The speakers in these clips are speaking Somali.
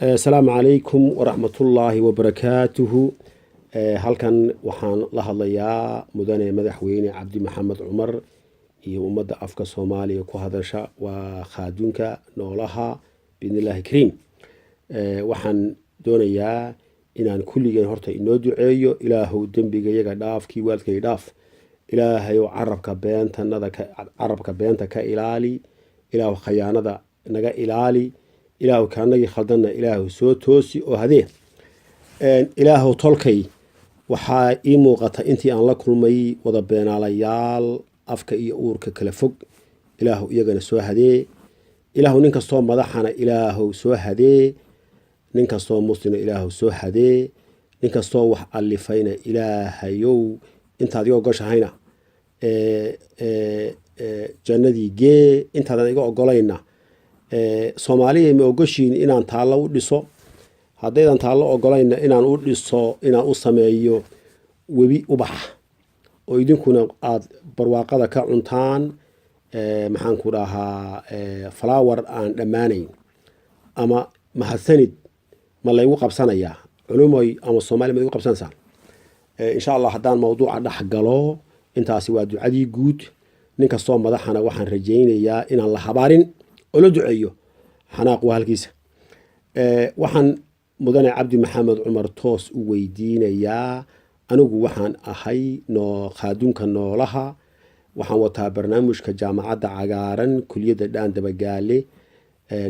Asalaamu calaykum waraxmatullaahi wabarakaatuhu. Halkan waxaan la hadlayaa mudane madaxweyne Cabdi Maxamed Cumar iyo ummadda afka Soomaaliya ku hadasha. Waa khaaduunka noolaha, biidni Illaahi kariim. Waxaan doonayaa inaan kulligeen horta inoo duceeyo. Ilaahow dembiga yaga dhaaf, kii waalidkay dhaaf. Ilaahayow carabka beentanada, carabka beenta ka ilaali. Ilaahu khayaanada naga ilaali. Ilaahu kaanagii khaldanna ilaahu soo toosi oo hadee. Ilaahow tolkay, waxaa ii muuqata intii aan la kulmay wada beenaalayaal afka iyo uurka kala fog. Ilaahu iyagana soo hadee. Ilaahu nin kastoo madaxana ilaahow soo hadee. Nin kastoo muslina ilaahow soo hadee. Nin kastoo wax alifayna ilaahayow intaad iga ogoshahayna jannadii gee, intaadan iga ogolayna. Soomaaliya ma ogoshiin inaan taallo u dhiso? Haddaydan taallo ogolayna, inaan u dhiso, inaan u sameeyo webi ubaxa oo idinkuna aada barwaaqada ka cuntaan, maxaan ku dhahaa, flower aan dhammaanayn ama mahadsanid, ma laygu qabsanayaa culumoy ama Soomaaliya ma igu qabsanaysaa? Insha Allah haddaan mawduuca dhex galo, intaasi waa ducadii guud. Nin kastoo madaxana waxaan rajaynayaa inaan la habaarin oo la duceeyo. Xanaaq waa halkiisa. Waxaan mudane Cabdi Maxamed Cumar toos u weydiinayaa: anigu waxaan ahay noo khaaduunka noolaha, waxaan wataa barnaamijka Jaamacadda Cagaaran, kuliyadda Dhaan Dabagaale.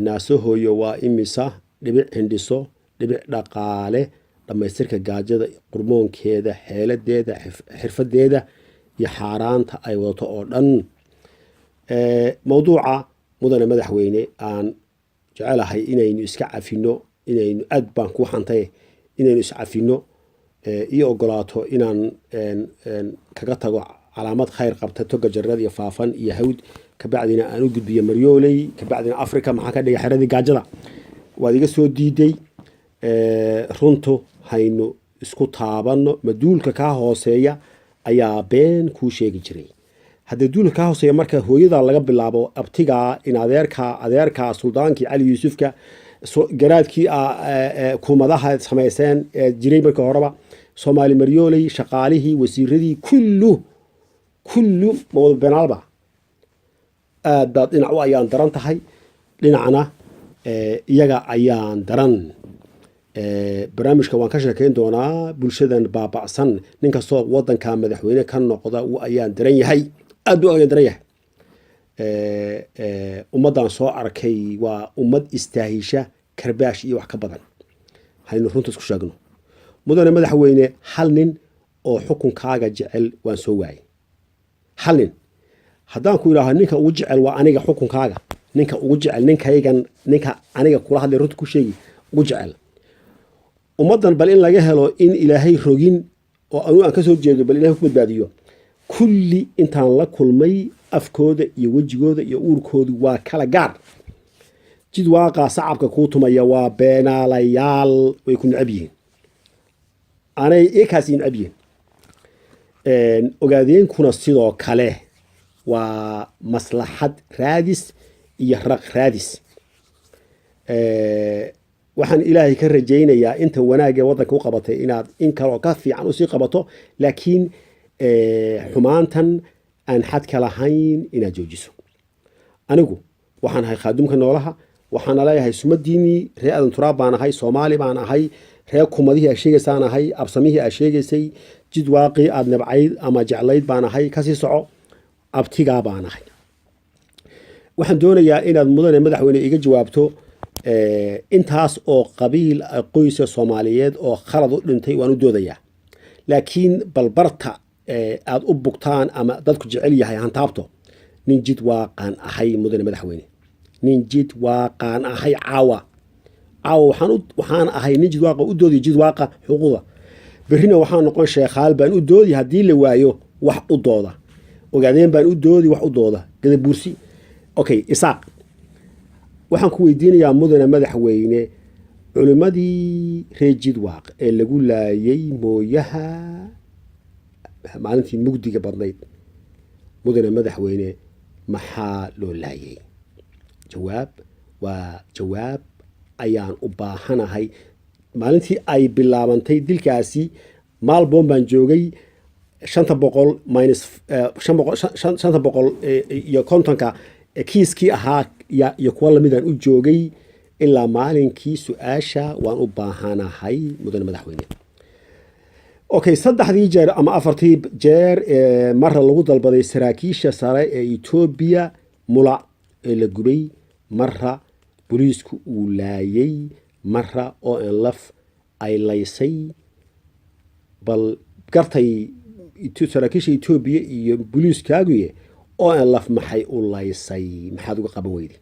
Naasahooyo waa imisa dhibic hindhiso, dhibic dhaqaale, dhammaystirka gaajada, qurmoonkeeda, xeeladeeda, xirfadeeda iyo xaaraanta ay wadato oo dhan. Mawduuca, mudane madaxweyne, aan jecelahay inaynu iska cafino, inaynu aad baan kuu xantay, inaynu iscafino, io ogolaato inaan kaga tago calaamad khayr qabta toga Jarad iyo Faafan iyo Hawd, kabacdina aan u gudbiyo Maryooley, kabacdina Africa. Maxaa ka dhigay xeradii gaajada? Waad iga soo diiday. Runtu haynu isku taabanno. Maduulka kaa hooseeya ayaa been kuu sheegi jiray. Haddii duulka kaa hooseeya, marka hooyada laga bilaabo, abtigaa, in adeerkaa, adeerkaa, suldaankii Cali Yuusufka, garaadkii kumadaha samayseen jiray markii horeba, Soomaali Maryooley, shaqaalihii, wasiiradii, kullu kullu ma wada beenaalba? Aad baad dhinac u ayaan daran tahay, dhinacna iyaga ayaan daran. Barnaamijka waan ka sheekeyn doonaa bulshadan baaba'san. Nin kastoo wadanka madaxweyne ka noqda uu ayaan daran yahay, aad buu ayaan daran yahay. Ummaddan soo arkay waa ummad istaahisha karbaash iyo wax ka badan. Haynu runta isku sheegno. Mudane madaxweyne, hal nin oo xukunkaaga jecel waan soo waayay. Hal nin haddaan ku idhaaho ninka ugu jecel waa aniga xukunkaaga, ninka ugu jecel, ninkaygan, ninka aniga kula hadlay, runta ku sheegi, ugu jecel ummaddan, bal in laga helo in Ilaahay rogin oo anuu aan ka soo jeedo, bal Ilahay ku badbaadiyo. Kulli intaan la kulmay afkooda iyo wejigooda iyo uurkoodu waa kala gaar. Jid waaqaa sacabka kuu tumaya waa beenaalayaal, way ku necab yihiin, anay iyakaasi necab yihiin. Ogaadeenkuna sidoo kale waa maslaxad raadis iyo raq raadis. Waxaan Ilaahay ka rajaynayaa inta wanaagee waddanka u qabatay inaad in kaloo ka fiican usii qabato, laakiin xumaantan aan xadka lahayn inaad joojiso. Anigu waxaan ahay khaadumka noolaha, waxaana leeyahay sumadiinii ree Aadan Turaab baan ahay, Soomaali baan ahay, ree kumadihii aad sheegaysaan ahay, absamihii aad sheegaysay, jidwaaqii aad nabcayd ama jeclayd baan ahay, kasii soco, abtigaa baan ahay. Waxaan doonayaa inaad, mudane madaxweyne, iga jawaabto intaas oo qabiil qoysa Soomaaliyeed oo khalad u dhintay waan u doodayaa, laakiin balbarta aad u bugtaan ama dadku jecel yahay hantaabto. Nin jid waaqaan ahay, mudane madaxweyne, nin jid waaqaan ahay. Caawa caawa waxaan ahay nin jid waaqa u doodiyo, jid waaqa xuquuqda. Berrina waxaan noqon sheekhaal baan u doodi haddii la waayo wax u dooda. Ogaadeen baan u doodi wax u dooda, Gadabuursi, okay, Isaaq. Waxaan ku weydiinayaa, mudane madaxweyne, culimmadii reer Jidwaaq ee lagu laayay Mooyaha maalintii mugdiga badnayd, mudane madaxweyne, maxaa loo laayay? Jawaab waa jawaab. Ayaan u baahanahay. Maalintii ay bilaabantay dilkaasi Maalboon baan joogay. 500 minus 500, 550-ka kiiskii ahaa iyo kuwa lamidaan u joogay ilaa maalinkii. Su-aasha waan u baahanahay, mudane madaxweyne. Okay, saddexdii jeer ama afartii jeer ee mara lagu dalbaday saraakiisha sare ee Etoobiya Mula ee la gubay, mara boliisku uu laayay, mara ONLF ay laysay, bal gartay saraakiisha Etoobiya iyo boliiskaaguye, ONLF maxay u laysay? Maxaad uga qaban weyday?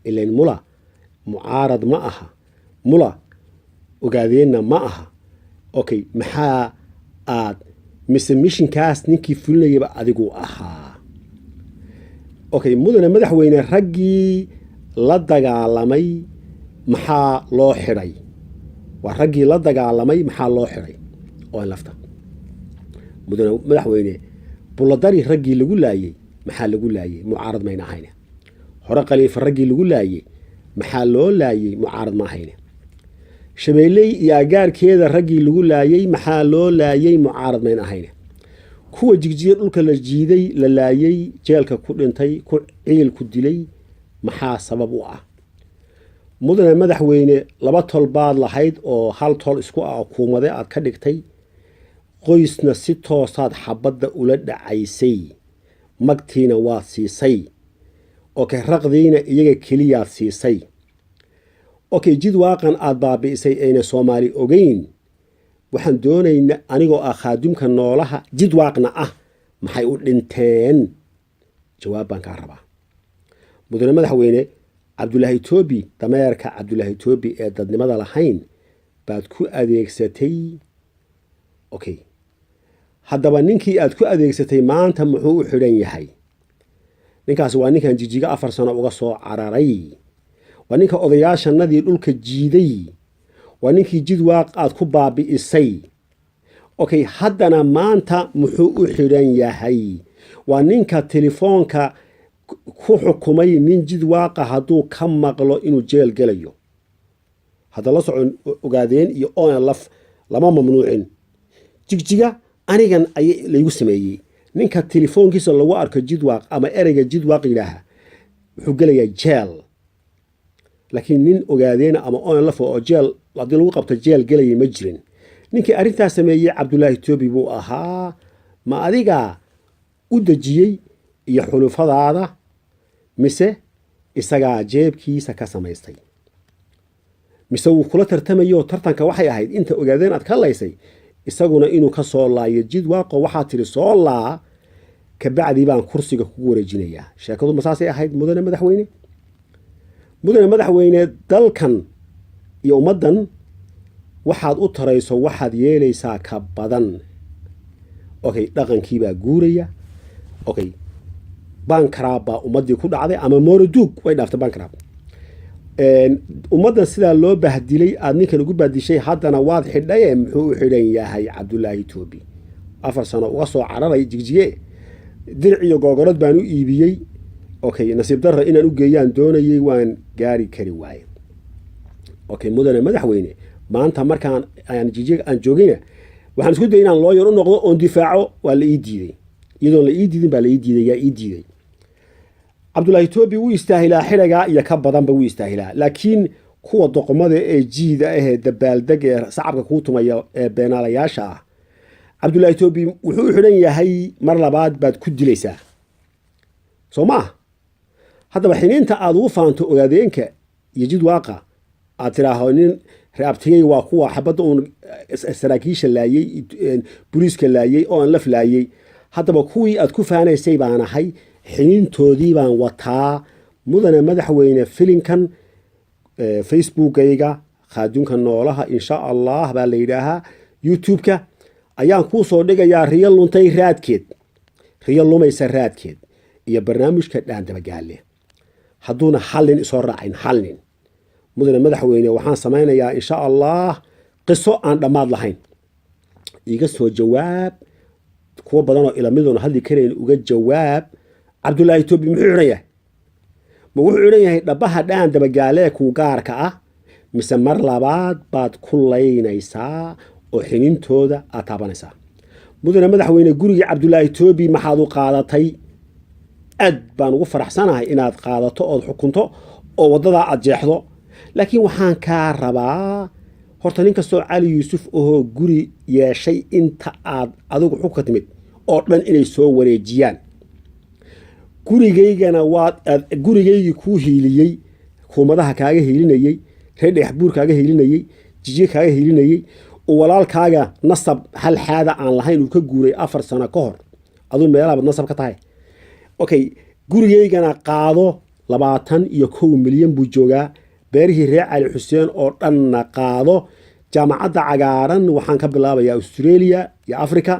Ilan Mula mucaarad ma aha, Mula ogaadeenna ma aha. Okay, maxaa aad mise mishinkaas ninkii fulinayaba adigu ahaa? Okay, mudane madaxweyne, raggii la dagaalamay maxaa loo xidhay? Waa raggii la dagaalamay, maxaa loo xidhay ONLF-ta? Mudane madaxweyne, Buladari raggii lagu laayey maxaa lagu laayey? Mucaarad mayna ahayne. Hore Khaliifa raggii lagu laayey maxaa loo laayey? Mucaarad ma ahayne. Shabeelley iyo agaarkeeda raggii lagu laayey maxaa loo laayey? Mucaarad mayn ahayne. Kuwa Jigjiga dhulka la jiiday, la laayey, jeelka ku dhintay, ku ciil ku dilay, maxaa sabab u ah? Mudane madaxweyne, laba tol baad lahayd oo hal tol isku ah oo kuumade aad ka dhigtay, qoysna si toosaad xabadda ula dhacaysay, magtiina waad siisay. Okay, raqdiina iyaga keliyaad siisay. Okay, jid waaqan aad baabi'isay ayna Soomaali ogeyn. Waxaan doonaynaa, anigoo ah khaadimka noolaha, jid waaqna ah, maxay u dhinteen? Jawaab baan kaa rabaa, mudane madaxweyne. Cabdulaahi Toobi, dameerka Cabdulaahi Toobi ee dadnimada lahayn baad ku adeegsatay. Okay, haddaba ninkii aad ku adeegsatay maanta muxuu u xidhan yahay? Ninkaasi waa ninkan Jijiga 4 sano uga soo cararay, waa ninka odayaashanadii dhulka jiiday, waa ninkii Jidwaaq aad ku baabi'isay. Okay, haddana maanta muxuu u xidhan yahay? Waa ninka telefoonka ku xukumay nin Jidwaaqa hadduu ka maqlo inuu jeel gelayo. Hadda la socon, Ogaadeen iyo ONLF lama mamnuucin Jigjiga. Anigan ay laygu sameeyey, ninka telefoonkiisa lagu arko Jidwaaq ama ereyga Jidwaaq yidhaaha wuxuu gelayaa jeel, laakiin nin Ogaadeena ama ONLF oo jeel haddii lagu qabto jeel gelayay ma jirin. Ninkii arrintaas sameeyey Cabdulaahi Toobi buu ahaa. Ma adigaa u dejiyey iyo xulufadaada, mise isagaa jeebkiisa ka samaystay, mise wuu kula tartamayo? Tartanka waxay ahayd inta Ogaadeen aad ka laysay isaguna inuu ka soo laayo Jidwaaqo. Waxaa tidhi, "Soo laa, kabacdii baan kursiga kugu wareejinayaa." Sheekadu ma saasay ahayd, mudane madaxweyne? Mudane madaxweyne, dalkan iyo ummaddan waxaad u tarayso waxaad yeelaysaa ka badan. Okay, dhaqankiibaa guuraya. Okay, bankrupt baa ummaddii ku dhacday ama mooroduug way dhaaftay bankrupt. Ummaddan sidaa loo bahdilay aada ninkan ugu bahdishay, haddana waad xidhaye, muxuu u xidhan yahay Cabdulaahi Toobi? 4 sano uga soo cararay Jigjiye, diric iyo googorad baan u iibiyey. Okay, nasiib darra inaan u geeyaan doonayey, waan gaari kari waaye. Okay, mudane madaxweyne, maanta markaan aan Jigjiga aan joogayna waxaan isku dayay inaan lawyer u noqdo oon difaaco. Waa la ii diiday. Iyadoon la ii diidin baa la ii diiday. Yaa ii diiday? Cabdullaahi Toobi wuu istaahilaa xidhagaa iyo ka badanba wuu istaahilaa, laakiin kuwa doqomada ee jiida ahee dabaaldeg ee sacabka kuu tumaya ee beenaalayaasha ah, Cabdullaahi Toobi wuxuu u xidhan yahay mar labaad baad ku dilaysaa, soo ma ah? Haddaba xiniinta aada ugu faanto Ogaadeenka iyo Jidwaaqa, aad tidhaaho nin reabtigay waa kuwa xabadda uun saraakiisha laayey, boliiska laayey oo aan laf laayey, haddaba kuwii aad ku faanaysay baan ahay, xiniintoodii baan wataa. Mudane madaxweyne, filinkan Facebookayga Khaadunka Noolaha insha Allah baa la yidhaahaa, YouTube-ka ayaan kuu soo dhigayaa riyo luntay raadkeed, riyo lumaysa raadkeed iyo barnaamijka Dhaandabagaale. Hadduuna hal nin isoo raacayn, hal nin, mudane madaxweyne, waxaan samaynayaa insha Allah qiso aan dhammaad lahayn. Iga soo jawaab, kuwo badanoo ilamidoona hadli karayn uga jawaab. Cabdullaahi Toobi muxuu xidhan yahay? Ma wuxuu xidhan yahay dhabaha Dhaan Dabagaalee kuu gaarka ah? Mise mar labaad baad ku laynaysaa oo xinintooda aad taabanaysaa? Mudane madaxweyne, gurigii Cabdulaahi Toobi maxaad u qaadatay? Aad baan ugu faraxsanahay inaad qaadato ood xukunto oo waddadaa aad jeexdo, laakiin waxaan kaa rabaa horta nin kastoo Cali Yuusuf ahoo guri yeeshay inta aad adigu xukunka timid oo dhan inay soo wareejiyaan. Gurigaygana waad gurigaygii kuu hiiliyey, kuumadaha kaaga hiilinayey, reer Dhagaxbuur kaaga hiilinayey, Jijye kaaga hiilinayey, oo walaalkaaga nasab hal xaada aan lahayn uu ka guuray 4 sano ka hor. Aduu meelahabaad nasab ka tahay. Okay, gurigaygana qaado, 21 milyan buu joogaa. Beerihii reer Cali Xuseen oo dhanna qaado. Jaamacadda Cagaaran waxaan ka bilaabayaa Australia iyo Africa,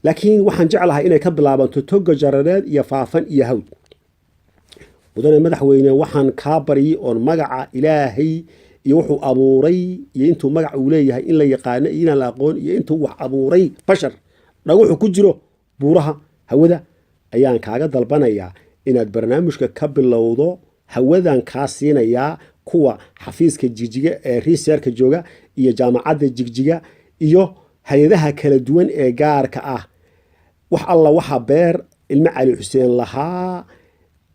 laakiin waxaan jeclahay inay ka bilaabanto Toga Jarareed iyo Faafan iyo Hawd. Mudane madaxweyne, waxaan kaa baryay oon magaca Ilaahay iyo wuxuu abuuray iyo intuu magac uu leeyahay in la yaqaano iyo inaan la aqoon iyo intuu wax abuuray, bashar dhaguxu ku jiro, buuraha, hawada, ayaan kaaga dalbanayaa inaad barnaamijka ka bilowdo. Hawadan kaa siinayaa kuwa xafiiska Jigjiga ee researchka jooga iyo jaamacadda Jigjiga iyo hay-adaha kala duwan ee gaarka ah. Wax alla waxa beer ilmo Cali Xuseen lahaa,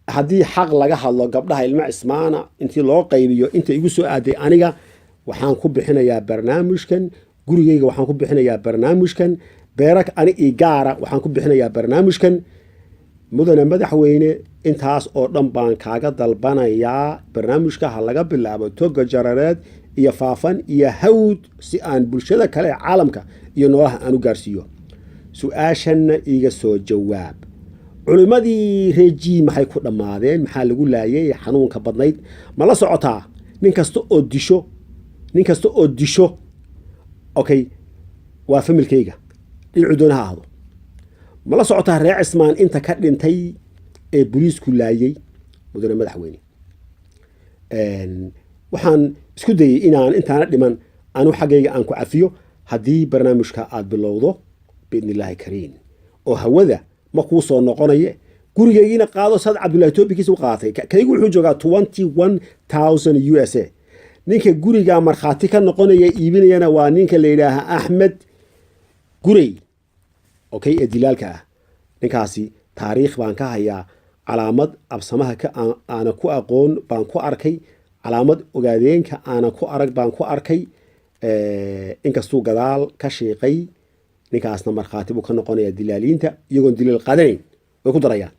haddii xaq laga hadlo, gabdhaha ilmo Cismaana intii loo qaybiyo inta igu soo aaday, aniga waxaan ku bixinayaa barnaamijkan. Gurigayga waxaan ku bixinayaa barnaamijkan. Beera ani ii gaara waxaan ku bixinayaa barnaamijkan. Mudane madaxweyne, intaas oo dhan baan kaaga dalbanayaa. Barnaamijka ha laga bilaabo Toga Jarareed iyo Faafan iyo Hawd, si aan bulshada kale ee caalamka iyo noolaha aan u gaarsiiyo. Su-aashanna iiga soo jawaab: culimmadii reeji maxay ku dhammaadeen? Maxaa lagu laayay xanuunka badnayd? Ma la socotaa nin kasta oo disho, nin kasta oo disho, okay, waa familkayga dhinacu doona ha ahdo. Ma la socotaa reer Cismaan inta ka dhintay ee boliisku laayay? Mudane madaxweyne, waxaan isku dayey inaan intaana dhiman anu xaggayga aan ku cafiyo haddii barnaamijka aad bilowdo, biidni illaahi kariim, oo hawada ma kuu soo noqonaye. Gurigaygiina qaado, sad Cabdullahi Toobikiisa u qaatay. Kaygu wuxuu joogaa 21,000 USA. Ninka gurigaa markhaati ka noqonaya iibinayana waa ninka la yidhaaha Axmed Gurey, okay, ee dilaalka ah. Ninkaasi taariikh baan ka hayaa. Calaamad absamaha ka aana ku aqoon baan ku arkay, calaamad ogaadeenka aana ku arag baan ku arkay, inkastuu gadaal ka shiiqay. Ninkaasna markhaati buu ka noqonayaa. Dilaaliinta iyagoon dilaal qaadanayn way ku darayaan.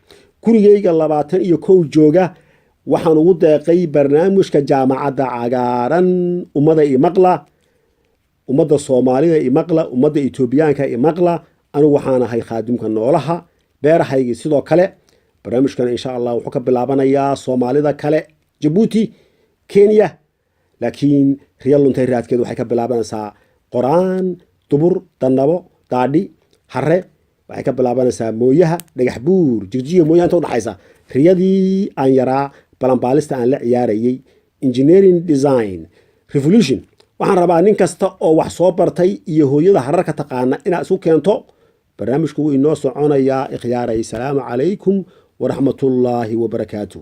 Gurigayga 21 jooga waxaan ugu deeqay barnaamijka Jaamacadda Cagaaran. Ummada imaqla, ummadda Soomaalida imaqla, ummadda Etoobiyaanka imaqla. Anigu waxaan ahay khaadimka noolaha. Beerahaygii sidoo kale barnaamijkan insha Allah wuxuu ka bilaabanayaa Soomaalida kale, Jabuuti, Kenya, laakiin riya luntay raadkeed waxay ka bilaabanaysaa Qoraan, Dubur, Danabo, Daadhi, Hare. Waxay ka bilaabanaysaa Mooyaha, Dhagax Buur, Jigjiga, Mooyaha inta udhaxaysa. Riyadii aan yaraa, balanbaalista aan la ciyaarayey, engineering design revolution. Waxaan rabaa nin kasta oo wax soo bartay iyo hooyada hararka taqaana inaad isu keento. Barnaamijku wuu inoo soconayaa. Ikhyaaray, salaamu calaykum waraxmatullaahi wabarakaatu.